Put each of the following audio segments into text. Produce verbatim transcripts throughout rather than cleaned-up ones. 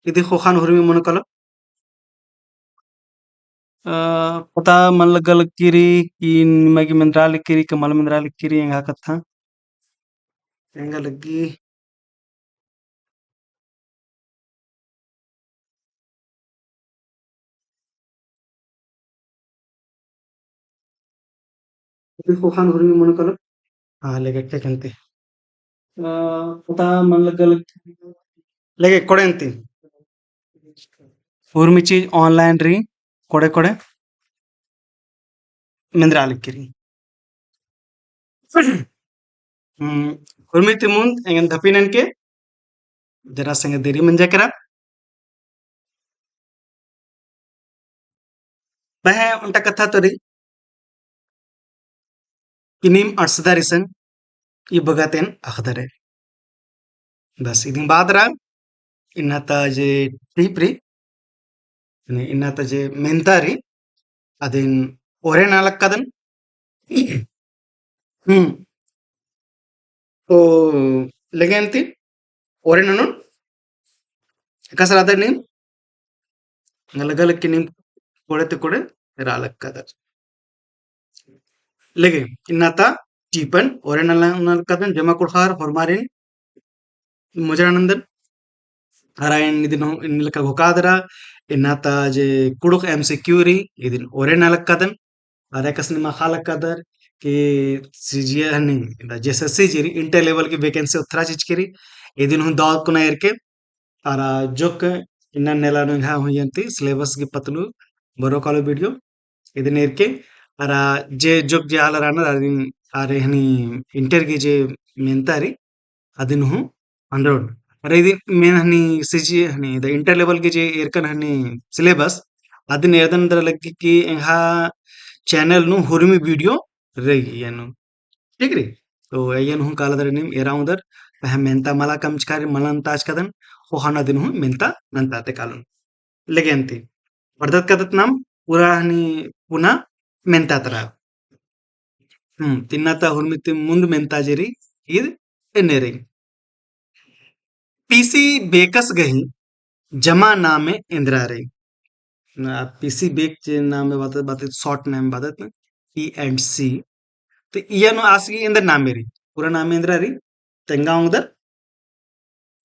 इदी ख़ोख़ा नू हुरमी मनो कालो। अ, पता मल लग्गा लगी रई कि निमा गे मेंदरा लगी रई कि मल मेंदरा लगी रई एंग्है कत्था। एंगा लगी। ख़ोख़ा नू हुरमी मनो कालो। हाँ, लेगे ठीक अन्ती। अ, पता मल लग्गा लगी। लेगे कोड़े अन्ती। हुरमी चीज online रई, कोड़े कोड़े मेंदरा लगी रई। हम्म, हुरमी ती मुन्द एंगन धपिन एन के जरा संगे देरी मंजा केरा। पहें ओन्टा कत्था तो रई कि नीम अंड़सदर इसन ई बगत एन अख़दर। बस इदिन बाद रा इन्ना ता जे टीप रई, इन्ना ता जे मेन्ता रई, अदिन ओरे नना लक्कादन। हम्म। तो लेगे अन्ती ओरे ननोन एकासे रअदर नीम, गलगल के नीम कोड़े ते कोड़े रआ लक्कादर। लेगे इन्ना ता टीपन ओरे नना लक्कादन, जमा कुड़खार होरमारिन मुजरा नन्दन। अरा एन इदिन हूँ, इन्ने लेखा घोखादरा, इन्ना ता जे कुँड़ुख़ MCQ रई, इदिन ओरे नना लक्कादन। अरा एकासे निमा अख़ा लक्कादर कि CG हनी, इदा JSSC जे रई, inter level की vacancy उतरा चिच्चकी रई, इदिन हूँ दव कुना एरके, अरा जोक इन्ना नेला नू एंग्है हूँ अन्ती syllabus की पत्त नू बरओ कालो video, इदिन एरके, अरा जे जोक जे आलर रअनर, अरा हनी inter की जे मेन्ता रई, अदिन हूँ अन्नरोन। अरा इदिन मेन हनी CG हनी, इदा inter level की जे एरकन हनी syllabus, अदिन एरदन दरा लग्गी कि एंग्है channel नू हुरमी video रई एनु। ठीक रई? तो अइय्यन हूँ कालदर नीम एरा ओंगदर, पहें मेन्ता मला कमचका रई, मला नन्ताचकादन, ख़ोख़ा नू अदिन हूँ मेन्ता नन्ताते कालोन। लेगे अन्ती। बरदत कादत नाम पूरा हनी पुना मेन्ता तरा। हम्म, तिन्ना ता हुरमी ती मुन्द मेन्ता जे रई, ईद एन्ने रई। पीसी बेकस गही जमा नामे एन्दरा रई। ना, पीसी बेक जे नामे बात, बात short नामे बात, पी एंड सी। तो इया नू आस गही एन्दरा नामे रई। पूरा नामे एन्दरा रई। तेंगा ओंगदर।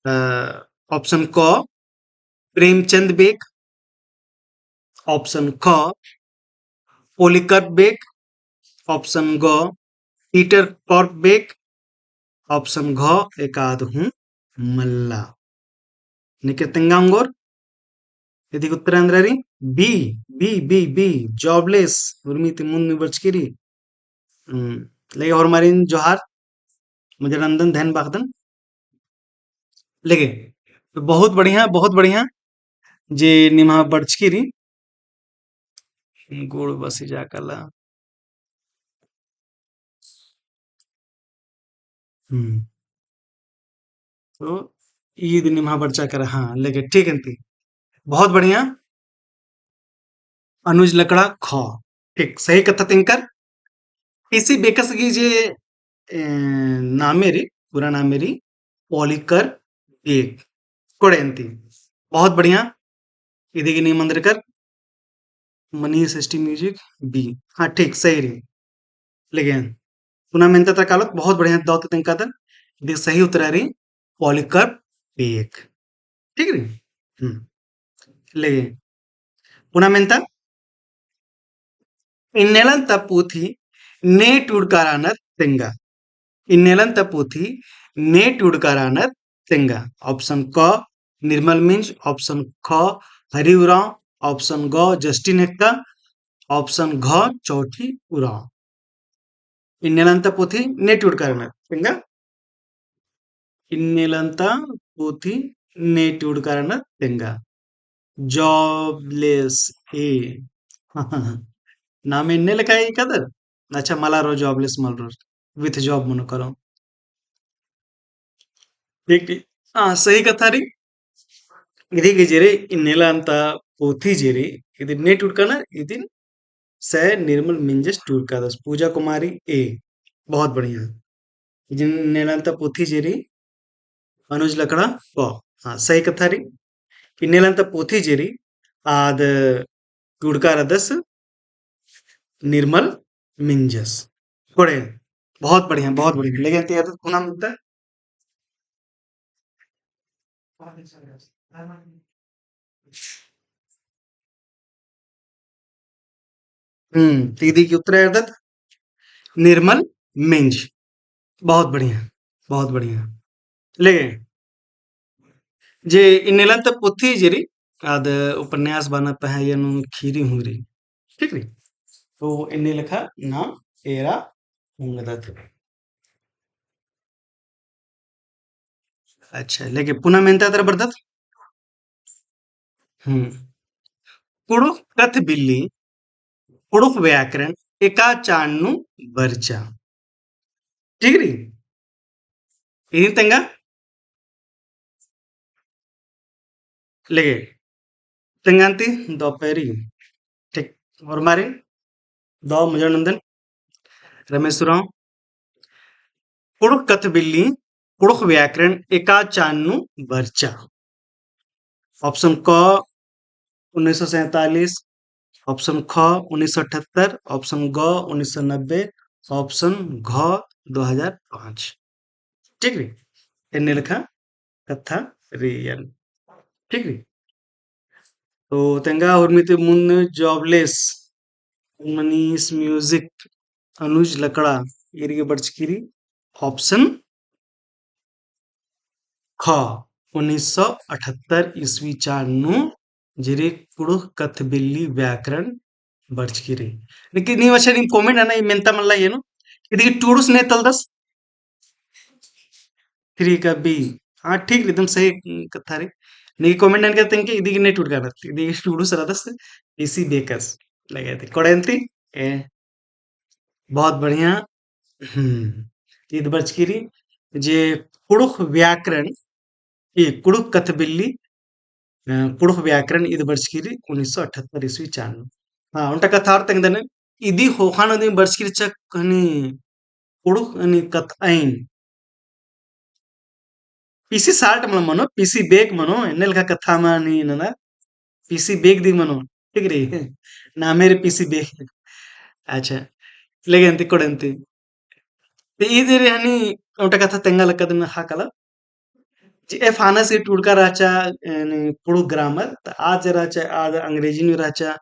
अ, option क, प्रेमचंद बेक, option ख, पोलीकर्प बेक, option ग, पीटर कॉर्प बेक, option घ, एकाद हूँ मल्ला। निके तेंगा ओंगोर, इदी उत्तर एन्दरा रई, B, B, B, B, jobless, Urmi ती मुन्द नू बरचकी रई। हम्म, लेगे होरमारिन जोहार, मुजरा नन्दन, धैन बाखदन। लेगे, तो बहुत बढ़िया, बहुत बढ़िया, जे निम्हा बरचकी रई, गुड़ बसी जा कला। हम्म। तो ईद निम्हा बरचा केरा, हाँ, लेगे ठीक अन्ती। बहुत बढ़िया। अनुज लकड़ा ख। ठीक, सही कत्था तेंगकर। पीसी बेकस गही जे, ए, नामे रई, पूरा नामे रई, पोलीकर्प बेक। कोड़े अन्ती। बहुत बढ़िया। इदी गही नीम एन्दरकर मनीष एसटी म्यूजिक बी। हाँ, ठीक, सही रई। लेगे पुना मेन्ता तरा कालोत, बहुत बढ़िया दव ती तेंगकादर। इदी सही उत्तरा रई पोलीकर्प बेक। ठीक रई? हम्म। लेगे पुना मेन्ता, इन्नेलन्ता पोथी ने टूड़का रअनर तेंगा। इन्नेलन्ता पोथी ने टूड़का रअनर तेंगा। Option क, निर्मल मिंज, option ख, हरि उराँव, option ग, जस्टिन एक्का, option घ, चौठी उराँव। इन्नेलन्ता पोथी ने टूड़का रअनर तेंगा। इन्नेलन्ता पोथी ने टूड़का रअनर तेंगा। Jobless ए। नामे एन्ने लेखा है कदर? अच्छा, मला रओ jobless मल रओ। With job मनो करो। ठीक, ठीक। हाँ, सही कत्था रई। इदी गे जे रई, इन्नेलन्ता पोथी जे रई, इदिन ने टूड़का रअनर, इदिन सै निर्मल मिंजस टूड़कादस, पूजा कुमारी ए। बहुत बढ़िया। इदिन इन्नेलन्ता पोथी जे रई, अनुज लकड़ा क। हाँ, सही कत्था रई। इन्नेलन्ता पोथी जे रई, आद टूड़का रअदस निर्मल मिंजस। कोड़े, बहुत बढ़िया, बहुत बढ़िया। लेकिन ते याद पुना मिलता। हम्म, तो इदी की उत्तर एरदत निर्मल मिंज। बहुत बढ़िया, बहुत बढ़िया। लेकिन जे इन्नेलन्ता पोथी जे रई, आद उपन्यास बअना पहें एन्नु खीरी हूँ रई। ठीक रई? तो इन्ने लेखा नाम एरा ओंगदत। अच्छा, लेकिन पुना मेन्ता तरा बरदत। हम्म। कुँड़ुख़ कत्थबिल्ली, कुँड़ुख़ व्याकरण एका चाड़ नू बरचा। ठीक रई? इदिन तेंगा? लेगे। तेंगान्ती दौ पेरी। ठीक। होरमारिन दौ मुजर नन्दन। रमेश उराँव। कुँड़ुख़ कत्थबिल्ली, कुँड़ुख़ व्याकरण एका चाड़ नू बरचा। Option क उन्नीस सौ सैंतालीस, option ख उन्नीस सौ अठहत्तर, option ग उन्नीस सौ नब्बे, option घ दो हज़ार पाँच। ठीक रई? एन्ने लेखा कत्था रई एन। ठीक रई? तो तेंगा होरमी ती मुन्द Jobless, मनीष Music, अनुज लकड़ा, ईर गे बरचकी रई option ख, उन्नीस सौ अठहत्तर ईस्वी चाड़ नू जे रई कुँड़ुख़ कत्थबिल्ली व्याकरण बरचकी रई। लेकिन नीम अच्छा नीम comment नना, ई मेन्ता मल्ला एन्नु। इदी टूड़ुस ने तलदस। Three का B। हाँ, ठीक रई, एकदम सही कत्था रई। नी comment नन करते हैं कि इदी ने टूड़का नत, इदी टूड़ुस रअदस, इसी बेकस लगे थे। कोड़ेन्ती? ए, बहुत बढ़िया। हम्म। ईद बरचकी रई जे कुँड़ुख़ व्याकरण, ई कुँड़ुख़ कत्थबिल्ली, अ, कुँड़ुख़ व्याकरण ईद बरचकी रई उन्नीस सौ अठहत्तर ईस्वी चाड़ नू। हाँ, ओन्टा कत्था और तेंगदन, इदी ख़ोख़ा नू दिम बरचकी रई चक हनी कुँड़ुख़ हनी कत्थअइन। पीसी साल्ट मल मनो, पीसी बेक मनो, एन्ने लेखा कत्था मनी नना, पीसी बेक दिम मनो, ठीक रई? नामे रई पीसी बेक। अच्छा, लेगे अन्ती कोड़ेन्ती। तो ईद रई हनी ओन्टा कत्था तेंगा लक्कदन ख़क्खला। जे एफ हानस गही टूड़का रहचा, यानी कुँड़ुख़ grammar, त आद जे रहचा, आद अंग्रेजी नू रहचा।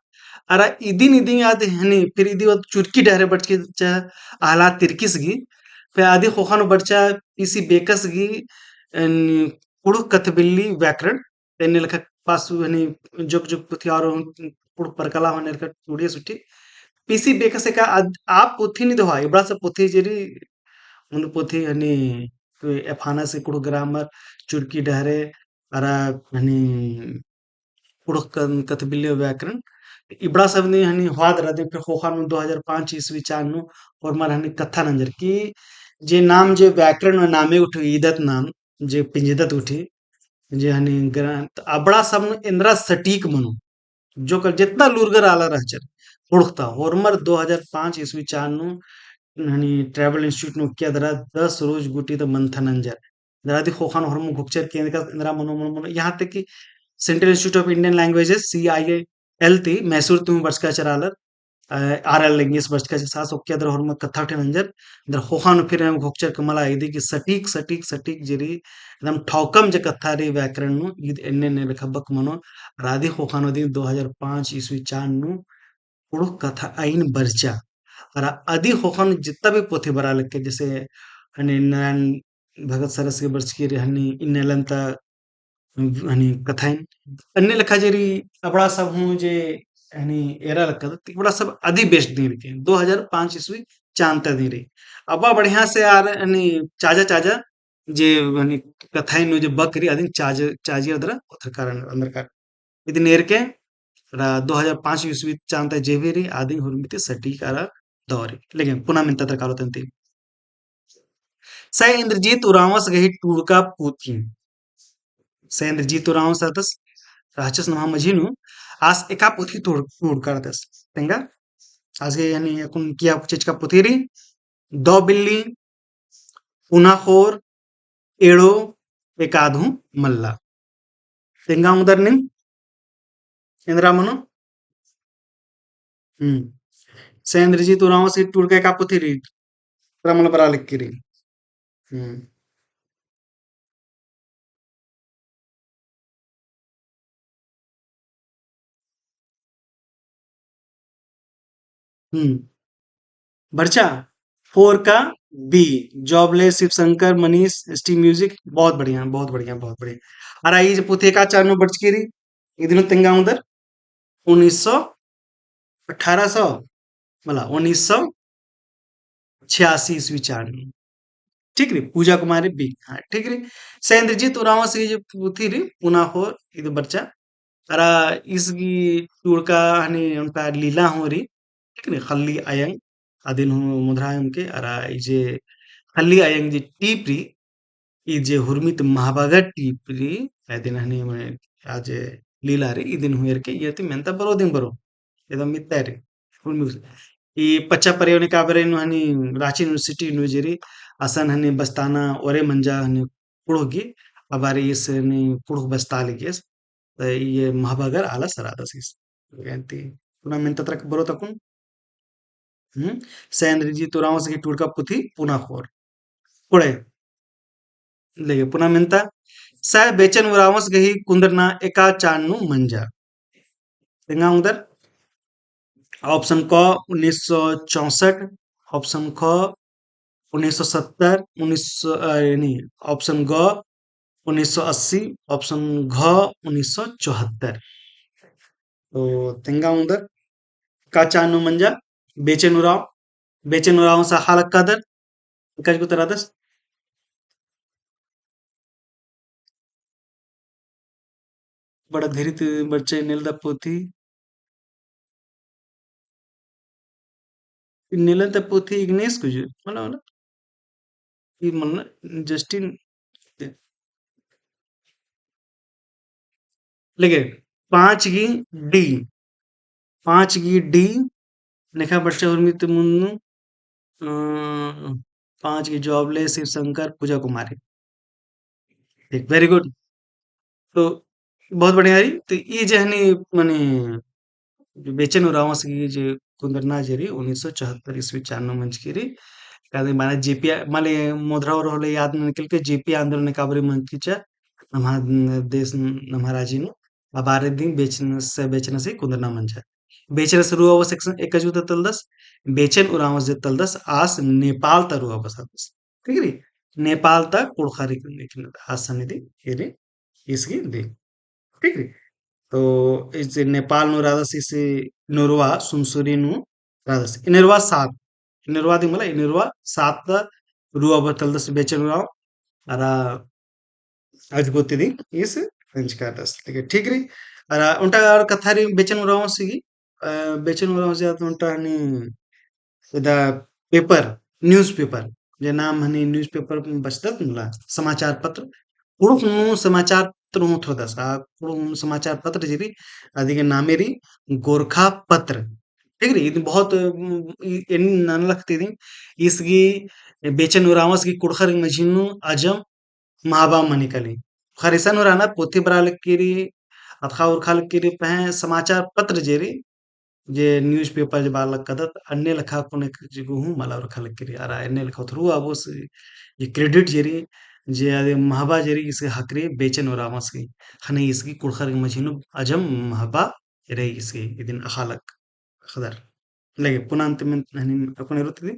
अरा इदिन इदिन आद हनी, फिर इदी बाद चुरकी डहरे बरचकी रहचा, अहलाद तिर्कीस गही, फिर अदी ख़ोख़ा नू बरचा पीसी बेकस गही, यानी कुँड़ुख़ कत्थबिल्ली व्याकरण, तेन्ने लेखा पासु हनी जोक जोक पुथी और कुँड़ुख़ परकला होने लेखा टूड़ियस उठी। पीसी बेकस एका आद-, आ पुथी नी दोहा, इबड़ा सब पुथी जे रई, मुन्द पुथी हनी, एफ हानस गही कुँड़ुख़ grammar, चुरकी डहरे, अरा हनी कुँड़ुख़ कन-, कत्थबिल्ली व्याकरण। इबड़ा सब नी हनी होआ दरा दिम, फिर ख़ोख़ा नू दो हज़ार पाँच ईस्वी चाड़ नू, होरमर हनी कत्था नंजर कि जे नाम जे व्याकरण में नामे उठी ईदत नाम, जे पिंजदत उठी, जे हनी ग्रंथ, अबड़ा सब नू एन्दरा सटीक मनो। जोकर जेतना लूरगर आलर रहचर, कुँड़ुख़ता, होरमर दो हज़ार पाँच ईस्वी चाड़ नू, हनी Tribal Institute नू उक्किया दरा दस रोज गूटी ता मंथन नंजर। दरा अदी ख़ोख़ा नू होरमर घोखचर कि एन्दरा मनो, मनो, मनो, यहाँ तक कि Central Institute of Indian Languages, C I I L ती, मैसूर ती हूँ बरचका रहचर आलर, अ, आर एल लैंगिस बरचका रहचर, सास ओक्किया दरा होरमर कत्था उठी नंजर, दरा ख़ोख़ा नू फिर एम घोखचर कि मला इदी कि सटीक, सटीक, सटीक जे रई, एकदम ठौकम जे कत्था रई व्याकरण नू, ईद एन्ने एन्ने लेखा बक मनो, अरा अदी ख़ोख़ा नू दिम दो हज़ार पाँच ईस्वी चाड़ नू, कुँड़ुख़ कत्थअइन बरचा। अरा अदी ख़ोख़ा नू जितना भी पोथी बरआ लक्के, जैसे हनी नारायण भगत सरस गही बरचकी रई हनी इन्नेलन्ता हनी कत्थाइन। अन्ने लेखा जे रई अबड़ा सब हूँ जे हनी एरा लक्कदत, इबड़ा सब अदी best दिम रई, दो हज़ार पाँच ईस्वी चाड़ ता दिम रई। अबड़ा बढ़िया से आर हनी चाजा चाजा जे हनी कत्थाइन नू जे बक रई अदिन चाज-, चाजियर दरा पत्रकार अंदर कर। इदिन एरके अरा दो हज़ार पाँच ईस्वी चाड़ ता जे भी रई, अदिन होरमर ती सटीक अरा दौ रई। लेकिन पुना मेन्ता तरा कालो तन्ती। सै इन्द्रजीत उराँवस गही टूड़का पुथी। सै इन्द्रजीत उराँवस रहचस, रहचस नम्है मझी नू, आस एका पुथी टूड़-, टूड़का रहचस। तेंगा? आस गही हनी अक्कुन किया चिचका पुथी रई, दौ बिल्ली, पुना ख़ोर, एड़ो, एकाद हूँ मल्ला। तेंगा उंगदर नीम? एन्दरा मनो? हम्म। सैंद्रजीत उराँवस गही टूड़का एका पुथी रई, तरा मला बरआ लगी रई। हम्म। हम्म। बरचा, four का B, Jobless, शिव शंकर, मनीष, S T Music, बहुत बढ़िया, बहुत बढ़िया, बहुत बढ़िया। अरा ई जे पुथी एका चान नू बरचकी रई, इदिन तेंगा उंगदर, उन्नीस सौ, अठारह सौ, मला, उन्नीस सौ छियासी ईस्वी चान नू। ठीक रई, पूजा कुमारी B, हाँ, ठीक रई। सैंद्रजीत उराँवस गही जे पुथी रई, पुना होर, इद बरचा। अरा ईस गही टूड़का हनी ओन्टा लीला हूँ रई, ठीक रई, खल्ली अयंग, अदिन हूँ मोधरा एम के, अरा ई जे खल्ली अयंग जे टीप रई, ई जे हुरमित महाबागर टीप रई, अदिन हनी मने आ जे लीला रई, इदिन हूँ एरके, ई ती मेन्ता बरो दिन बरो, एकदम मित्ता रई, हुरमित। ई पच्चा परियो ने काबरे नू हनी राँची university नू जे रई, असन हनी बस्ताना ओरे मंजा हनी कुँड़ुख़ गही, अबारी ईस हनी कुँड़ुख़ बस्ता लगियस, त ई महाबागर आलस रअदस ईस। एन्ती, पुना मेन्ता तरा बरो तकुन। हम्म? सैंद्रजीत उराँवस गही टूड़का पुथी पुना होर। कोड़े। लेगे पुना मेन्ता। सै बेचन उराँवस गही कुन्दरना एका चान नू मंजा। तेंगा उंगदर। Option क उन्नीस सौ चौसठ, option ख उन्नीस सौ सत्तर, उन्नीस सौ, अ, नहीं, option ग उन्नीस सौ अस्सी, option घ उन्नीस सौ चौहत्तर। तो तेंगा उंगदर का चान नू मंजा, बेचन उराँव, बेचन उराँवस अख़आ लक्कादर, एकाज गो तरा दस। बड़ा धीरे ती बरचा नेलदा पुथी। नेलदा पुथी इग्नेस कुजूर, मला, मला। ई मला, जस्टिन। लेगे, पाँच गही D, पाँच गही D, नेखा बरचा हुरमित मुन्नू, अ, पाँच गही जॉबलेस, शिव शंकर, पूजा कुमारी। ठीक, very good। तो बहुत बढ़िया रई। तो ई जे हनी मने बेचन उराँवस गही जे कुन्दरना जे रई, उन्नीस सौ चौहत्तर ईस्वी चान नू मंजकी रई। कादे माने जेपी, माले मोधरा उराँव होले याद नना केलके जेपी आंदोलन काबरी मंजकी चा, नम्हा देश, नम्हा राजी नू, अबारी दिम बेचनस, बेचनस ही कुन्दरना मंजा। बेचनस रुआबस एकसन, एका जूता तलदस, बेचन उराँवस जे तलदस, आस नेपाल ता रुआबस आदस। ठीक रई? नेपाल ता कुँड़ुख़ारिक निकनत आस हनी दी, एरे, ईस गही दी। ठीक रई? तो ईस नेपाल नू रअदस, ईस इन्नुरवा सुनसुरी नू रअदस। इन्नुरवा सात, इन्नुरवा दी मला, इन्नुरवा सात ता रुआबस तलदस बेचन उराँव, अरा अजगो ती दिम ईस एंजकादस। ठीक है, ठीक रई। अरा ओन्टा अरा कत्था रई बेचन उराँवस गही, अ, बेचन उराँवस जात ओन्टा हनी इदा paper, newspaper, जे नाम हनी newspaper बचदत मला, समाचार पत्र। कुँड़ुख़ नू समाचार पत्र हूँ थोड़दस, आ कुँड़ुख़ नू समाचार पत्र जे रई, अदी गही नामे रई गोरखा पत्र। ठीक रई, इदिन बहुत, उम, ई, एन नना लखती दिम, ईस गही बेचन उराँवस गही कुँड़ुख़र मझी नू अजम महबा मनी काली। ख़रिसन हूँ रअनर, पोथी बरआ लगी रई, अतख़ा उरख़ा लगी रई, पहें समाचार पत्र जे रई, जे newspaper जे बआ लक्कादत, अन्ने लेखा कुने जिगु हूँ मला उरख़ा लगी रई। अरा अन्ने लेखा थ्रू आबोस जे credit जे रई, जे अदि महबा जे रई, ईस गही हक रई बेचन उराँवस गही। ख़ने ईस गही कुँड़ुख़र मझी नू अजम महबा रई ईस गही, इदिन अख़आ लग ख़दर। लेगे पुना अन्तिम हनी अक्कुन एरोत दी,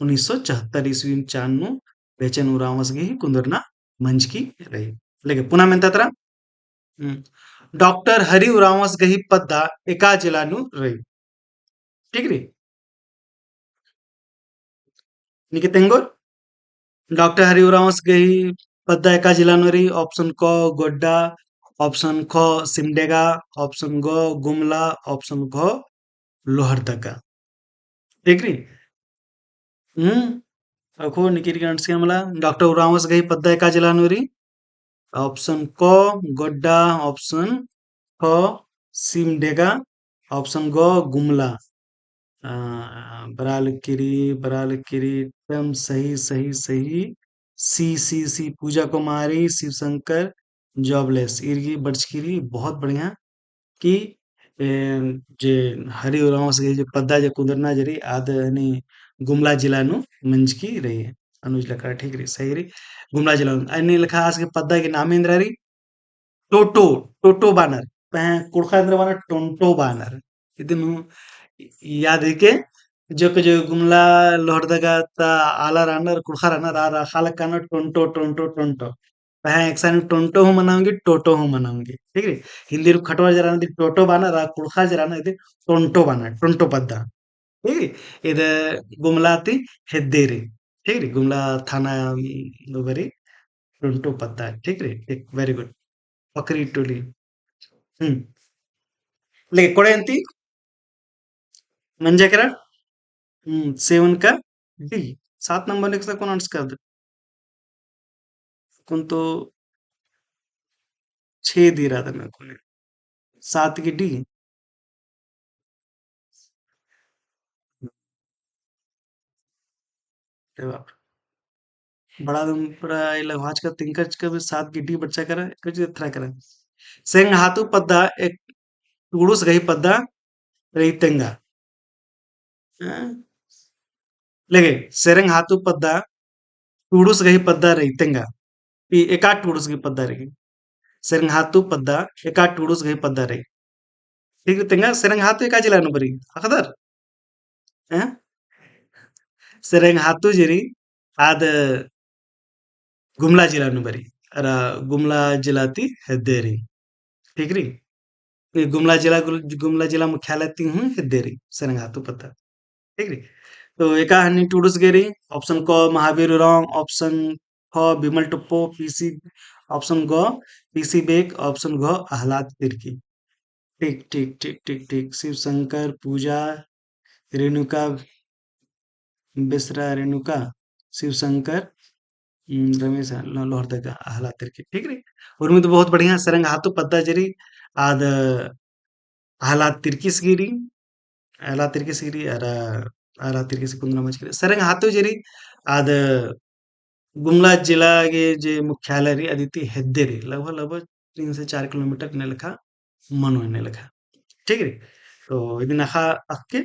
उन्नीस सौ चौहत्तर ईस्वी चान नू बेचन उराँवस गही कुन्दरना मंजकी रई। लेगे पुना मेन्ता तरा, हम्म, डॉक्टर हरि उराँवस गही पद्दा एका जिला नू रई। ठीक रई? निके तेंगोर? डॉक्टर हरि उराँवस गही पद्दा एका जिला नू रई, option क गोड्डा, option ख सिमडेगा, option ग गुमला, option घ लोहरदगा। ठीक रई? हम्म, अखो निकिर के अंडसके मला, डॉक्टर उराँवस गही पद्दा एका जिला नू रई, option क गोड्डा, option ख सिमडेगा, option ग गुमला। अ, बरआ लगी रई, बरआ लगी रई, एकदम सही, सही, सही। C, C, C, पूजा कुमारी, शिव शंकर, jobless, ईर गही बरचकी रई, बहुत बढ़िया। कि, ए, जे हरि उराँवस गही जे पद्दा जे कुन्दरना जे रई, आद हनी गुमला जिला नू मंजकी रई। अनुज लकड़ा ठीक रई, सही रई। गुमला जिला नू। अन्ने लेखा आस गही पद्दा गही नामे एन्दरा रई, टोटो, टोटो बानर। पहें कुँड़ुख़र एन्दरा बानर, टोंटो बानर। इदिन हूँ याद हिके, जो के जो गुमला लोहरदगा ता आलर रअनर, कुँड़ुख़र रअनर, आर अख़आ लक्कनर टोंटो, टोंटो, टोंटो। पहें एकसानी टोंटो हूँ मना ओंगी, टोटो हूँ मना ओंगी। ठीक रई? हिन्दी रू खटवार जे रअनर इदी टोटो बानर, आ कुँड़ुख़र जे रअनर इदी टोंटो बानर, टोंटो पद्दा। ठीक रई? इद गुमला ती हेद्दे रई। ठीक रई? गुमला थाना, उम, बरी टोंटो पद्दा। ठीक रई? ठीक, very good। पकरी टोली। हम्म। ले, कोड़े अन्ती? मंजा केरा? हम्म, seven का D। सात नंबर नेकसा कोन answer कर दे? कोन तो छे दिरा दना कोने। सात की D। अरे बाप रे। बड़ा दम पूरा इला भाज का तिंकर चिका भी सात की D बच्चा करा, कुछ थरा करा। सेरंग हातू पद्दा एक टुड़ुस गही पद्दा रई तेंगा। हाँ? लेगे, सेरंग हातू पद्दा टुड़ुस गही पद्दा रई तेंगा। ई एका टुड़ुस गही पद्दा रई। सेरंग हातू पद्दा एका टुड़ुस गही पद्दा रई। ठीक रई तेंगा, सेरंग हातू एका जिला नू बरी, अख़दर? हैं? सेरंग हातू जे रई, आद गुमला जिला नू बरी, अरा गुमला जिला ती हेद्दे रई। ठीक रई? ई गुमला जिला, गुल-, गुमला जिला मुख्यालय ती हूँ हेद्दे रई, सेरंग हातू पद्दा। ठीक रई? तो एका हनी टुड़ुस गे रई, option क महावीर उराँव, option ख बिमल टोप्पो, पीसी, option ग पीसी बेक, option घ अहलाद तिर्की। ठीक, ठीक, ठीक, ठीक, ठीक। शिव शंकर, पूजा, रेणुका, बेसरा रेणुका, शिव शंकर, हम्म, रमेश, लो-, लोहरदगा, अहलाद तिर्की, ठीक रई। उर्मी तो बहुत बढ़िया, सेरंग हातू पद्दा जे रई, आद अहलाद तिर्कीस गही रई, अहलाद तिर्कीस गही रई, अरा, अहलाद तिर्कीस कुन्दना मंजकी रई। सेरंग हातू जे रई, आद गुमला जिला गे जे मुख्यालय रई, अदी ती हेद्दे रई, लगभग, लगभग तीन से चार किलोमीटर ने लेखा मनो ने लेखा। ठीक रई? तो इदिन अख़आ अख़के,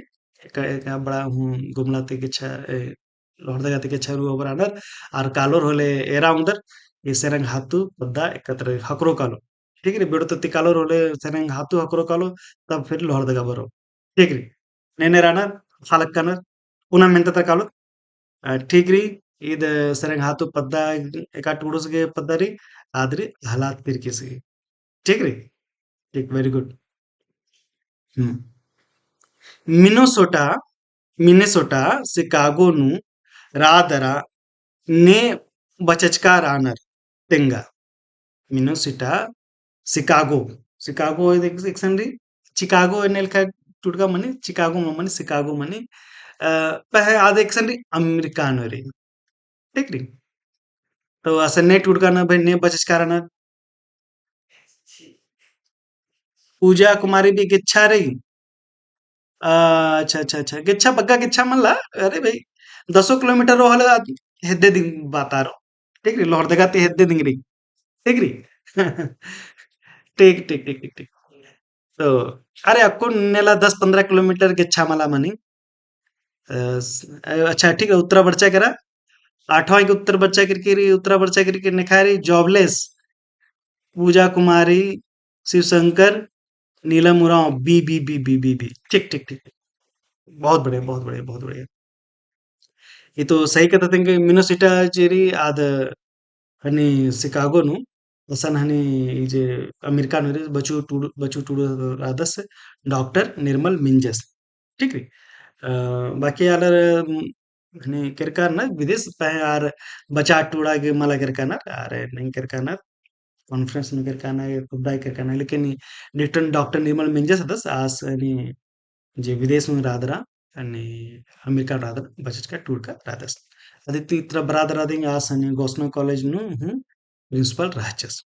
एका, एका बड़ा हूँ गुमला ती गेच्छा, ए, लोहरदगा ती गेच्छा रई अबड़ा रअनर, आर कालोर होले एरा ओंगदर, ई सेरंग हातू पद्दा एकत्र ख़क्खरो कालो। ठीक रई? बेड़ो ती कालोर होले सेरंग हातू ख़क्खरो कालो, तब फिर लोहरदगा बरो। ठीक रई? नेने रअनर, अख़आ लक्कनर, पुना मेन्ता तरा कालो। अ, ठीक रई, ईद सेरंग हातू पद्दा एका टुड़ुस गे पद्दा रई, आद रई अहलाद तिर्कीस गही। ठीक रई? ठीक, very good। हम्म। मिनेसोटा, मिनेसोटा, शिकागो नू रअदरा ने बचचका रअनर तेंगा। मिनेसोटा, शिकागो, शिकागो एक, एकसन रई, चिकागो एन्ने लेखा टूड़का मनी, चिकागो मल मनी, शिकागो मनी, अ, पहें आद एकसन रई अमेरिका नू रई। ठीक रई? तो असन ने टूड़का ना भाई ने बचचका रअनर। पूजा कुमारी भी गेच्छा रई। अच्छा, अच्छा, अच्छा। गेच्छा बग्गे गेच्छा मल्ला। अरे भाई, दसो किलोमीटर रओ हले हेद्दे दिम बातारो। ठीक रई, लोहरदगा ती हेद्दे दिम रई। ठीक रई। ठीक, ठीक, ठीक, ठीक, ठीक। तो, अरे, अक्कुन नेला दस पन्द्रह किलोमीटर गेच्छा मला मनी। अ, स-, अ, अच्छा, ठीक है, उत्तरा बरचा केरा। आठवाँ के उत्तर बरचा केरकी रई, उत्तरा बरचा केरकी नेखा रई, jobless। पूजा कुमारी, शिव शंकर, नीलम उराँव, B, B, B। ठीक, ठीक, ठीक। बहुत बढ़िया, बहुत बढ़िया, बहुत बढ़िया। ये तो सही कत्था तेंगा, मिनेसोटा जे रई आद हनी शिकागो नू, असन हनी ई जे अमेरिका नू रई, बचू टुडू, बचू टुडू रअदस, डॉक्टर निर्मल मिंजस। ठीक रई? अ, बाकी आलर, उम, हनी केरका रअनर विदेश, पहें आर बचा टुड़ा गे मला केरका रअनर, आर नहीं केरका रअनर, conference नू केरका रअनर, खुबदाई केरका रअनर, लेकिन डॉक्टर, डॉक्टर निर्मल मिंजस हदस, आस हनी जे विदेश नू रअदरा, अन्ने अमेरिका रअदरा, बचचका टूड़का रअदस। अदी ती इतरा बरआ दरा दिम आस अन्ने गोस्सनौ कॉलेज नू हूँ principal रहचस।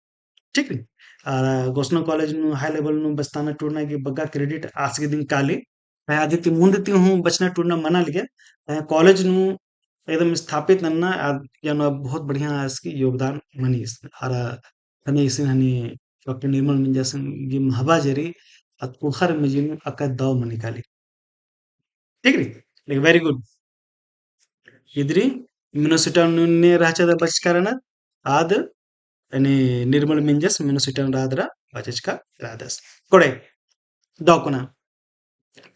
ठीक रई? अरा गोस्सनौ कॉलेज नू high level नू बचतना टूड़ना गे बग्गे credit आस गे दिम काली। पहें अदी ती मुन्द ती हूँ बचना टूड़ना मना लगिया। पहें कॉलेज नू एकदम स्थापित नन्ना, आ, यानो बहुत बढ़िया आस गे योगदान मनीस। अरा तने इसिन हनी डॉक्टर निर्मल मिंजस गे महबा जे रई, अद कुँड़ुख़र मझी नू अक्का दव मनी काली। ठीक रई? लेकिन very good। इद रई मिनेसोटा नू ने रहचा दा बचचका रअनर, आद, यानी निर्मल मिंजस मिनेसोटा नू रअदर बचचका रअदस। कोड़े, दव कोना।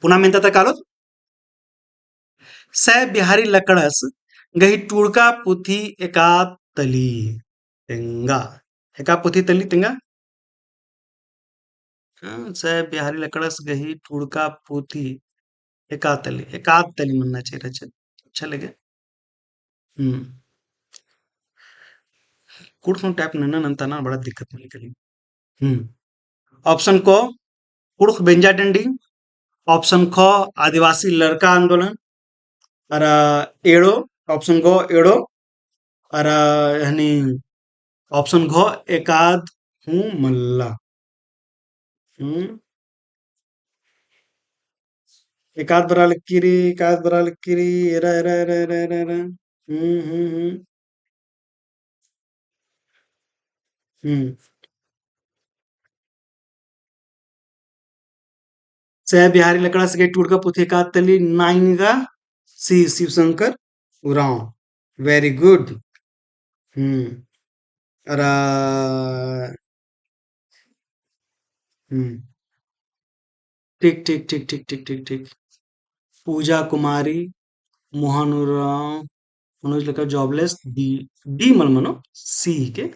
पुना मेन्ता ता कालोत। सै बिहारी लकड़स गही टूड़का पुथी एका तली तेंगा। एका पुथी तली तेंगा। हाँ, सै बिहारी लकड़स गही टूड़का पुथी एका तली, एका तली मन्ना चाहिए रहचा। अच्छा लगे। हम्म। कुँड़ुख़ नू type नन्ना नन्ता ना बड़ा दिक्कत मनी काली। हम्म। Option क, कुँड़ुख़ बेंजा डंडी। Option ख, आदिवासी लड़का आंदोलन। अरा एड़ो, option ग एड़ो। अरा हनी option घ एकाद हूँ मल्ला। हम्म। एकाद बरआ लगी रई, एकाद बरआ लगी रई, एरा, एरा, एरा, एरा, एरा, एरा। हम्म, हम्म, हम्म। हम्म। सै बिहारी लकड़स गही टूड़का पुथी एका तली नाइन गा, सी शिवशंकर उराँव। Very good। हम्म। अरा, हम्म। ठीक, ठीक, ठीक। पूजा कुमारी, मोहन उराँव, मनोज लक्का jobless, D, D मल मनो, C के।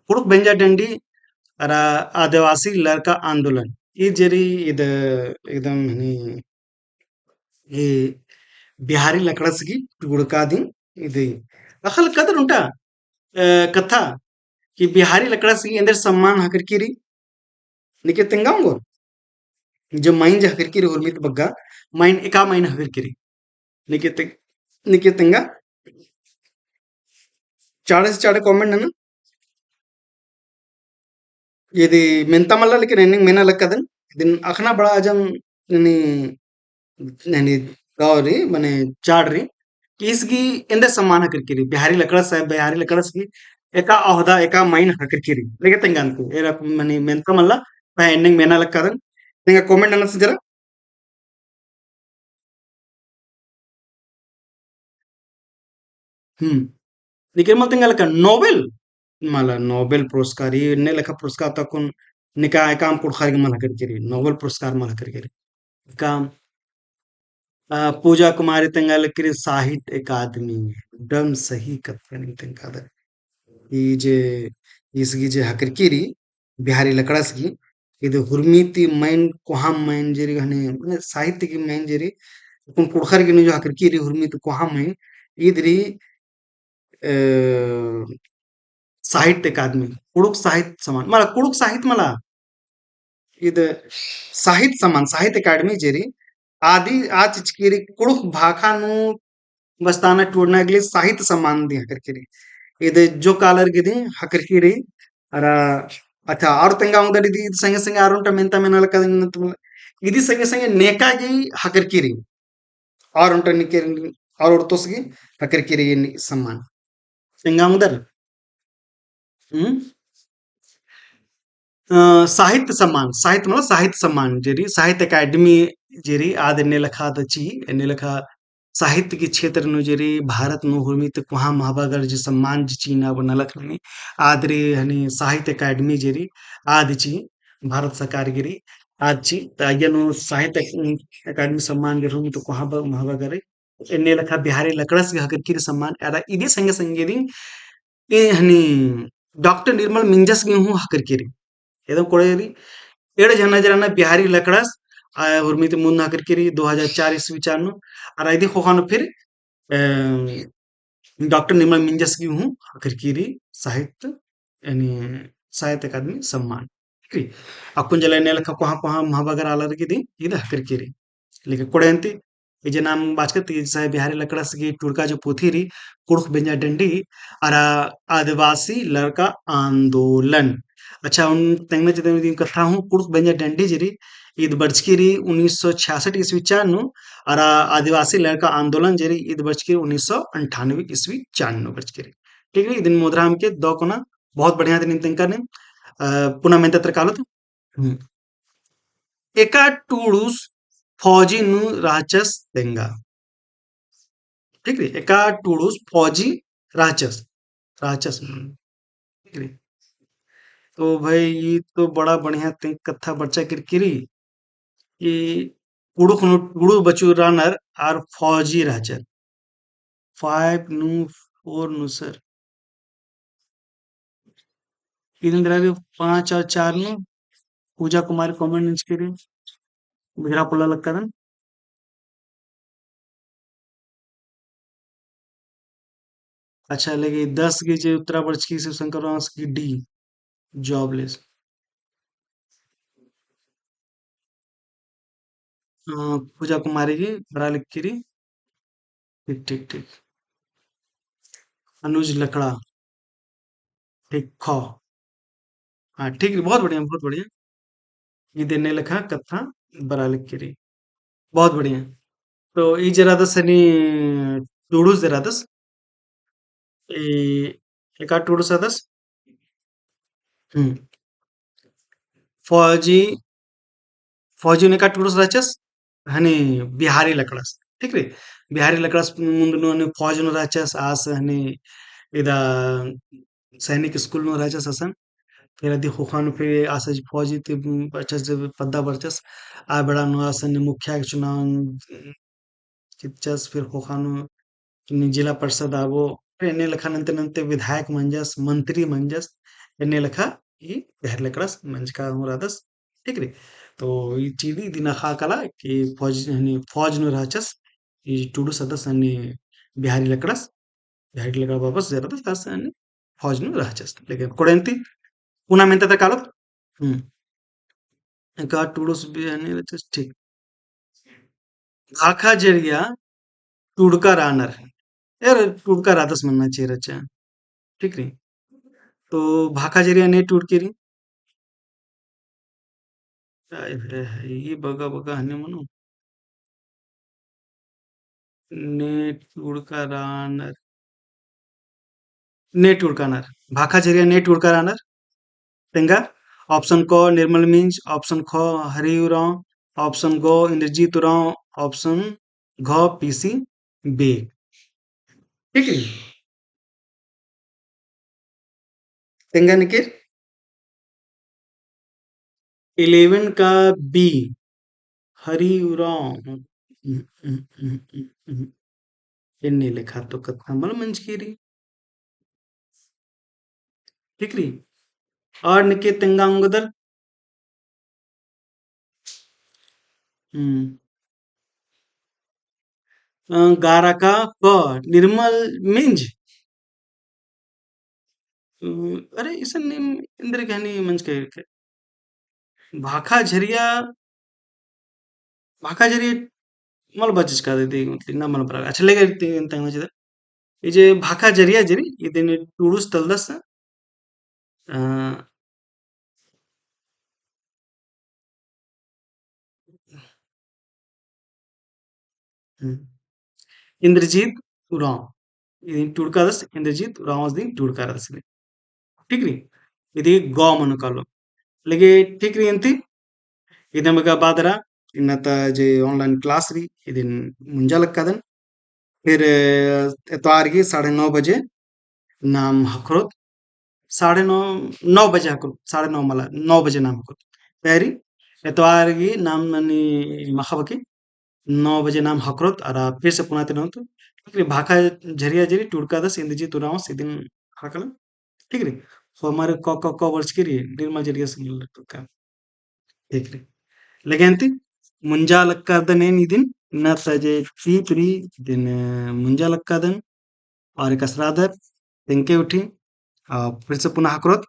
कुँड़ुख़ बेंजा डंडी अरा आदिवासी लड़का आंदोलन। ई जे रई इद एकदम हनी, ई बिहारी लकड़स गही टूड़का दिम इद। अख़आ लगदर ओन्टा, अ, कत्था कि बिहारी लकड़स गही एन्देर सम्मान ख़क्खरकी रई। निके तेंगा ओंगोर। जो माइन जे ख़क्खरकी रई हुरमी ती बग्गे, माइन एका माइन ख़क्खरकी रई। निके ते-, निके तेंगा। चाड़े से चाड़े comment नना। इदी मेन्ता मल्ला लेकिन एन्ने मेना लगदन। इदिन अख़ना बड़ा अजम ननी, ननी गाँव रई, मने चाड़ रई। कि ईस गही एन्देर सम्मान ख़क्खरकी रई। बिहारी लकड़स, बिहारी लकड़स गही एका ओहदा, एका माइन ख़क्खरकी रई। लेकिन तेंगा अन्ती, एरा मने मेन्ता मल्ला, पहें एन्ने मेना लगदन। तेंगा comment नना से जरा। हम्म। निके मल तेंगा लक्का Nobel, मला Nobel पुरस्कार, ई एन्ने लेखा पुरस्कार ता अक्कुन निका एकाम कुँड़ुख़र गे मल ख़क्खरकी रई, Nobel पुरस्कार मल ख़क्खरकी रई। एकाम, अ, पूजा कुमारी तेंगा लगी रई साहित्य अकादमी, एकदम सही कत्थन तेंगा दर। ई जे, ईस गही जे ख़क्खरकी रई, बिहारी लकड़स गही, इद हुरमी ती माइन कोहाँ माइन जे रई हने, मने साहित्य गही माइन जे रई, अक्कुन कुँड़ुख़र गही नू जो ख़क्खरकी रई हुरमी ती कोहाँ माइन, इद रई, अ, साहित्य अकादमी, कुँड़ुख़ साहित्य सम्मान, मला कुँड़ुख़ साहित्य मला, इद साहित्य सम्मान, साहित्य अकादमी जे रई, आदि आ चिचकी रई कुँड़ुख़ भाखा नू बस्ताना टूड़ना गे लिए साहित्य सम्मान दिम ख़क्खरकी रई। इद जो कालर गे दिम ख़क्खरकी रई, अरा, अच्छा, अरा तेंगा ओंगदर इदी, इदी संगे संगे अरा ओन्टा मेन्ता मेना लगदन, इदी संगे संगे नेका गही ख़क्खरकी रई। अरा ओन्टा निके, अरा ओड़तोस गही ख़क्खरकी रई एन्ने सम्मान। तेंगा ओंगदर? हम्म? अ, साहित्य सम्मान, साहित्य मतलब साहित्य सम्मान जे रई, साहित्य अकादमी जे रई, आद एन्ने लेखा ता चिई, एन्ने लेखा साहित्य गही क्षेत्र नू जे रई, भारत नू हुरमी ती कोहाँ महबगर जे सम्मान जे चिई ना बना लखनी, आद रई हनी साहित्य अकादमी जे रई, आद चिई, भारत सरकार गही रई, आद चिई, ता अइय्या नू साहित्य अकादमी सम्मान जे हुरमी ती कोहाँ ब-, महबगर रई, एन्ने लेखा बिहारी लकड़स गही ख़क्खरकी रई सम्मान, अरा इदी संगे संगे दिम, ए हनी डॉक्टर निर्मल मिंजस गही हूँ ख़क्खरकी रई। एकदम कोड़े रई, एंड़ झन जे रअनर बिहारी लकड़स, आ, हुरमी ती मुन्द ख़क्खरकी रई दो हज़ार चार ईस्वी चान नू, अरा इदी ख़ोख़ा नू फिर, अ, डॉक्टर निर्मल मिंजस गही हूँ ख़क्खरकी रई साहित्य, यानी साहित्य अकादमी सम्मान। ठीक रई? अक्कुन जे एन्ने लेखा कोहाँ कोहाँ महबगर आलर गे दिम, इद ख़क्खरकी रई। लेकिन कोड़े अन्ती, ई जे नाम बाचकत, ई सै बिहारी लकड़स गही टूड़का जो पुथी रई, कुँड़ुख़ बेंजा डंडी, अरा आदिवासी लड़का आंदोलन। अच्छा, उन तेंगना चिदन दिम कत्था हूँ, कुँड़ुख़ बेंजा डंडी जे रई, इद बरचकी रई उन्नीस सौ छियासठ ईस्वी चान नू, अरा आदिवासी लड़का आंदोलन जे रई, इद बरचकी रई उन्नीस सौ अंठानवे ईस्वी चान नू बरचकी रई। ठीक रई, इदिन मोदराम के दव कोना बहुत बढ़िया ती नीन तेंगका नीन। अ, पुना मेन्ता तरा कालोत। हम्म। एका टुड़ुस फौजी नू रहचस तेंगा। ठीक रई, एका टुड़ुस फौजी रहचस, रहचस। हम्म। ठीक रई। तो भाई, ई तो बड़ा बढ़िया तेंग कत्था बरचा केरकी रई। ई कुँड़ुख़ नू टुड़ुस बच्चू रअनर आर फौजी रहचर। Five नू, four नू sir। इदिन दरा गे पाँच और चार नू पूजा कुमारी comment नंजकी रई। बिगरा पोल्ला लक्कादन। अच्छा, लगे दस गे जे उत्तरा बरचकी शिव शंकर राम की D, jobless। अ, पूजा कुमारी गे बरआ लक्की रई। ठीक, ठीक, ठीक। अनुज लकड़ा। ठीक, ख। हाँ, ठीक रई, बहुत बढ़िया, बहुत बढ़िया। इदे एन्ने लेखा कत्था बरआ लक्की रई। बहुत बढ़िया। तो ई जे रअदस हनी टुड़ुस जे रअदस, ए, एका टुड़ुस रअदस? हम्म। फौजी, फौजी नू एका टुड़ुस रहचस, हनी बिहारी लकड़स, ठीक रई? बिहारी लकड़स मुन्द नू हनी फौज नू रहचस, आस हनी इदा सैनिक स्कूल नू रहचस असन। फिर अदी ख़ोख़ा नू फिर आस फौजी ती बरचस, जब पद्दा बरचस, आ बेड़ा नू आस हनी मुखिया के चुनाव चिच्चस, फिर ख़ोख़ा नू इन्नी जिला परिषद आबो, फिर एन्ने लेखा नन्ते नन्ते विधायक मंजस, मंत्री मंजस, एन्ने लेखा ई बिहारी लकड़स मंजका हूँ रअदस, ठीक रई। तो ई चीज इदिन अख़आ काला कि फौज, हनी फौज नू रहचस, ई टुड़ुस रअदस हनी बिहारी लकड़स, बिहारी लकड़ा बाबस जे रअदस आस हनी फौज नू रहचस। लेकिन कोड़ेन्ती पुना मेन्ता तरा कालोत। हम्म। एका टुड़ुस भी हनी रहचस, ठीक। भाखा झरिया टुड़का रअनर। यार, टुड़का रअदस मन्ना चाहिए रहचा। ठीक रई। तो भाखा झरिया ने टुड़की रई। हाय, हाय, हाय, ई बग्गे बग्गे हनी मनो। ने टुड़का रअनर। ने टुड़का रअनर। भाखा झरिया ने टुड़का रअनर। तेंगा, option क निर्मल मिंज, option ख हरि उराँव, option ग इंद्रजीत उराँव, option घ पीसी बेग। ठीक है? तेंगा निकिर eleven का B, हरि उराँव। एन्ने लेखा तो कत्था मल मंजकी रई। ठीक रई। और निके तेंगा ओंगदर। हम्म। अ, गारा का क, निर्मल मिंज। अ, अरे, इसन नीम एन्देर गही मंजकी के। भाखा झरिया, भाखा झरिया मल बचचका दे, दे, मतलब, ना मल बरा। अच्छा, लेगे ते, तंगना चिदर। ई जे भाखा झरिया जे रई, इदिन टुड़ुस तलदस, अ, हम्म। इंद्रजीत उराँव। इदिन टुड़का रअदस, इंद्रजीत उराँवस दिम टुड़का रअदस। ठीक रई? इदी ग मनो कालो। लेगे ठीक रई अन्ती? इदम का बादरा, इन्ना ता जे online class रई, इदिन मुंजा लक्कादन। फिर, अ, एतवार की साढ़े नौ बजे नाम हखरोत। साढ़े नौ, नौ बजे हखरोत, साढ़े नौ मला, नौ बजे नाम हखरोत। तैयारी, एतवार की नाम मनी मखा बकी, नौ बजे नाम हखरोत, अरा फिर से पुना ती नोत। ठीक रई, भाखा झरिया जे रई, टुड़का रअदस, इंद्रजीत उराँवस इदिन हकला। ठीक रई, होरमर क, क, क बरचकी रई, निर्मल झरिया से मिल तुका। ठीक रई। लेगे अन्ती, मुंजा लक्कादन एन इदिन, इन्ना ता जे टीप रई, इदिन मुंजा लक्कादन, और एकसरा दर, तेंगके उठी, आ, फिर से पुना हकरोत,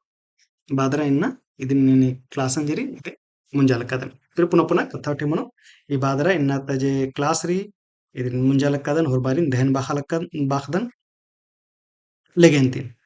बादरा इन्ना, इदिन एन class जे रई, इदिन मुंजा लक्कादन। फिर पुना पुना कत्था उठी मनो, ई बादरा इन्ना ता जे class रई, इदिन मुंजा लक्कादन, होर बारिन ध्यान बाखा लक्का, बाखदन, लेगे अन्ती।